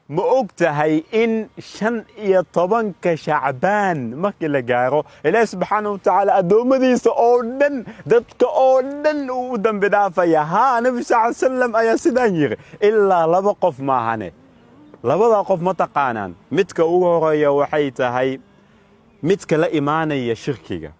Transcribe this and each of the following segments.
Ma og tahay in 15-ka Shacbaan markii la gaaro, Ilaahi subxaana wa tacaala addoommadiisa oo dhan, dadka oo dhan uu u dambi dhaafaya? Haa, Nebi sal ly salam ayaa sidaan yiri, ilaa laba qof maahane. Labada qof ma taqaanaan? Midka ugu horeeya waxay tahay midka la imaanaya shirkiga.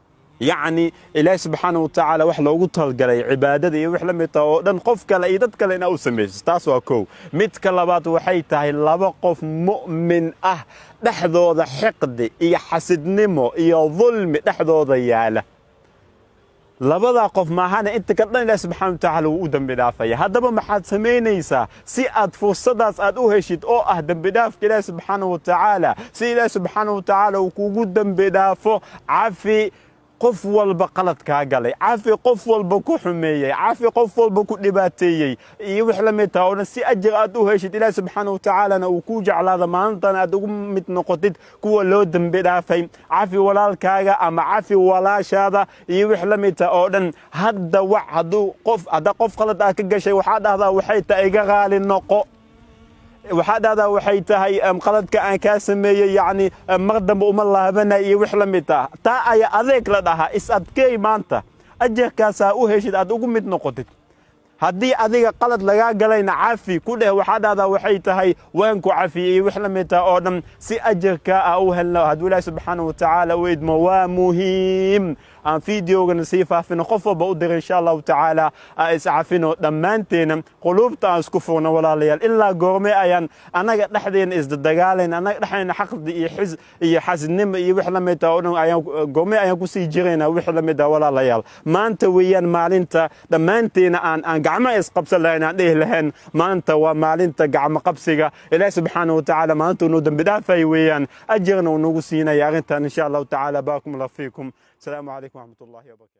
Yacni, Ilaahi subxaana wa tacaala wax loogu talgalay cibaadada iyo wix la mid taha oo dhan qof kale iyo dad kale inaa u samayso, taas waa kow. Midka labaad waxay tahay laba qof mu'min ah dhexdooda xiqdi iyo xasidnimo iyo dulmi dhexdooda yaala. Labadaa qof maahana, inta ka dhan Ilahi subxana wa tacaala wuu u dembi dhaafaya. Haddaba maxaad samaynaysaa si aad fursadaas aad u heshid oo ah dembi dhaafka Ilaahi subxaana wa tacaala? Si Ilaahi subxaana wa tacaala uu kugu dembi dhaafo, cafi qof walba qalad kaa galay, cafi qof walba ku xumeeyey, cafi qof walba ku dhibaateeyey iyo wix la mid taha oo dhan, si ajir aad u heshid, Ilaahi subxaana wa tacaalana uu kuu jeclaado, maalintan aad ugu mid noqotid kuwa loo dembi dhaafay. Cafi walaalkaaga ama cafi walaashaada iyo wix la mid taha oo dhan. Hadda wac hadduu qof, haddaa qof qalad ah ka gashay, waxaa dhahdaa waxay tahay iga raali noqo, waxaa dhahdaa waxay tahay qaladka aan kaa sameeyey, yacni, mar dambe uma laabanay iyo wix la mid ah. Taa ayaa adeeg la dhahaa. Is adkeey maanta, ajarkaasaa u heshid, aad ugu mid noqotid. Haddii adiga qalad lagaa galayna, cafi ku dheh. Waxaa dhahdaa waxay tahay waan ku cafiyey iyo wix la mid taha oo dhan, si ajarka ah u helno hadduu Ilaahi subxaana wa tacaala u idmo. Waa muhiim aan videogana sii faafino, qof walba u diray insha Allahu tacaala. Aan iscafino dhammaanteena, quluubta aan isku furno. Walaalayaal, ilaa goorme ayaan annaga dhexdeena isdadagaalayn, annaga dhexdeena xaqdi iyo xis iyo xasidnimo iyo wix la mid ah oo dhan ayaan, goorme ayaan kusii jiraynaa wix la mid ah? Walaalayaal, maanta weeyaan maalinta dhammaanteena aan gacmo isqabsan lahayn, aan dhihi lahayn maanta waa maalinta gacmo qabsiga. Ilaahi subxaana wa tacaala maalinta uu noo dembi dhaafay weeyaan, ajarna uu nagu siinaya arrintan insha Allahu tacaala. Baakum Allah fiikum. Asalaamu calaykum waraxmat ullahi wabarakatu.